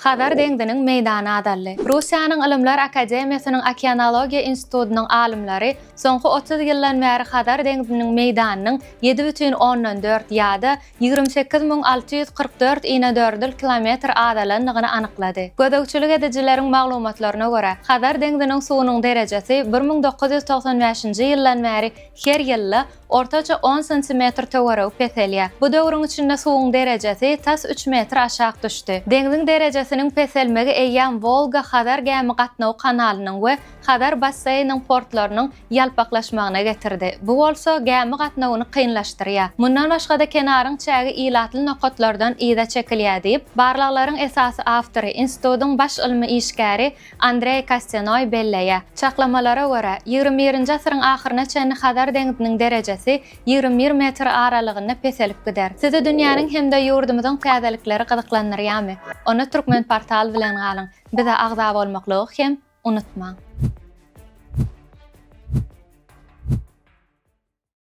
Hazar deňziniň meýdany azaldy. Russiýanyň Ylymlar akademiýasynyň Okeanologiýa institutynyň alymlary soňky 30 ýyldan bäri Hazar deňziniň meýdanynyň 7,4 ýa-da 28 644 inedördül kilometr azalandygyny anyklady. Gözegçilik edijileriň maglumatlaryna görä, Hazar deňziniň suwunyň derejesi 1995-nji ýyldan bäri her ýylda ortaça on santimetr töweregi peselýär. Bu döwrüň içinde suwuň derejesi tas üç metr aşak düşdi. Deňziň derejesiniň peselmegi eýýäm Wolga-Hazar gämi gatnaw kanalynyň we Hazar basseýniniň portlarynyň ýalpaklaşmagyna getirdi. Bu bolsa gämi gatnawyny kynlaşdyrýar. Mundan başga-da kenaryň çägi ilatly nokatlardan yza çekilýär diýip, barlaglaryň esasy awtory, institutyň baş ylmy işgäri Andreý Kostenoý belleýär. Çaklamalara görä, ýigrimi birinji asyryň ahyryna çenli Hazar deňziniň derejesi 21 metr aralygynda peselip gider. Sizi dünýäniň hem-de ýurdumyzyň täzelikleri gyzyklandyrýarmy? Onda Turkmenportal bilen galyň! Bize agza bolmaklygy hem unutmaň!